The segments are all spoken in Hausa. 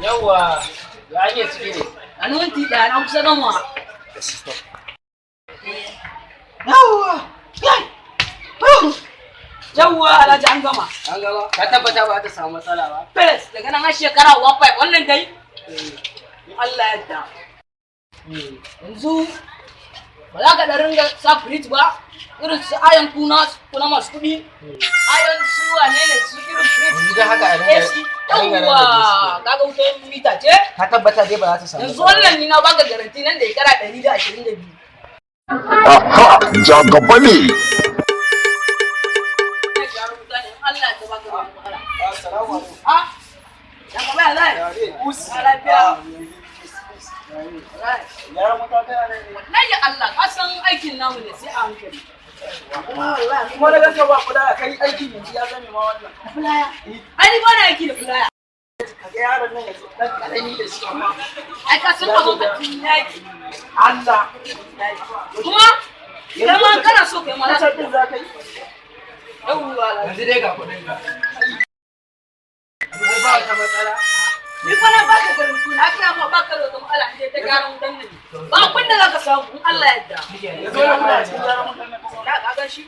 Yawwa, ya ake ciki ne? A minti ɗaya na kusa gama. Yawwa! Yawwa, Alhaji, an gama. An gama? Ka tabbata ba ta samu matsala ba? Fes, daga nan har shekara 15 wannan dai. In Allah ya yarda. Yanzu ba za ka ɗan ringa sa fridge ba, irin su ayan kuna kuna masu kuɗi. Ayan su wane ne su irin fridge. Yanzu dai haka a ringa- AC. a ringa Yawwa, rarrabe su. kaga wutar mita ce? Ka tabbata dai ba za ta samu Yanzu wannan ni na baka garanti nan da shekara 122. Aha, ja gaba ne. Na gyaran wuta ne, in Allah ya yarda baka da wani matsala. Assalamu alaikum. Ah, ya gaba ya zai. Ya dai, us. Ya lafiya. Yaran wuta kana nan ne. Wallahi Allah, ka san aikin namu ne sai a hankali. Kuma na ganka ba kula kai aikin yanzu ya zame ma wannan. Fulaya. Ai ni ba na aiki da fulaya. Kaga yaron nan yanzu dan karami da shi amma. Ai ka san abin ka tun yaki. Allah. Kuma kai ma kana so kai ma za Kasar ka din za ka yi? Yawwa. Yanzu dai ga kuɗin ka. Yanzu ba wata matsala. Ni fa na baka garanti, na kira ma baka da wata matsala in dai ta gyaran wutan nan ne. Ba abin da za ka samu in Allah ya yarda. Yanzu wani kuna cikin gyaran wutan nan kasa. Da ka ga shi.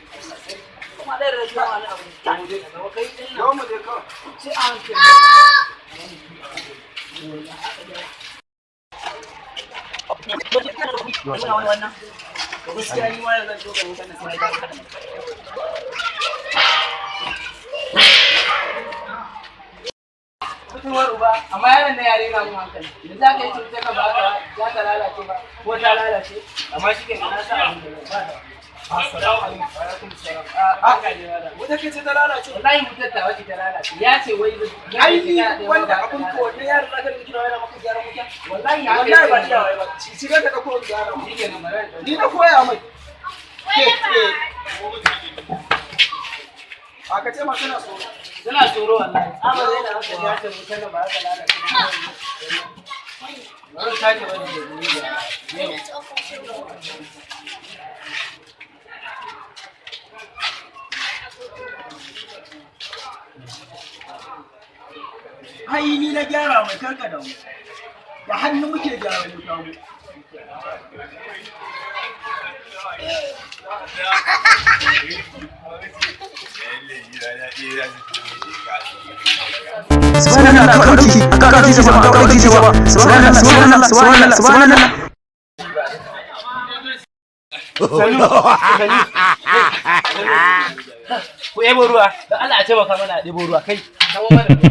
Kuma zai rage ma wani abu. Kai din nan Yau mu je kawai. sai a hankali. Wannan. Gaskiya ni ma yanzu zan so ka wutan nan sai na gyara. Mutuwar uba, amma yaron na yare na mun hankali. Yanzu za ka yi cutar ka ba ka za ka lalace ba, ko ta lalace, amma shi ke na sa abin da zan ba da. Assalamu alaikum. Wa alaikum salam. Ah, barka dai malam. Wuta ke ce ta lalace. Wallahi wutar ta wace ta lalace. Ya ce wai Ai ni wanda abun ko wannan yaron zaka rinka kira yana maka gyaran wuta. Wallahi haka Wallahi ba yake. iya wai ba. Ci ga ka dauko gyara. Shi ke nan bari in Ni na koya mai. Ke ke. A ka ce ma tana so. Suna tsoro wallahi. Tsaba zai da hankali ya ce wutar nan ba za ta lalace ba. Bari in sake bari da guri da yau. Ai ni na gyara mai karka da mu. Da hannu muke gyara wuta mu. Subhanallah, kauki kauki jama'a, kauki jama'a, subhanallah, subhanallah, subhanallah, subhanallah. Ku ɗebo ruwa, don Allah a taimaka mana a ɗebo ruwa kai. Samo mana ruwa.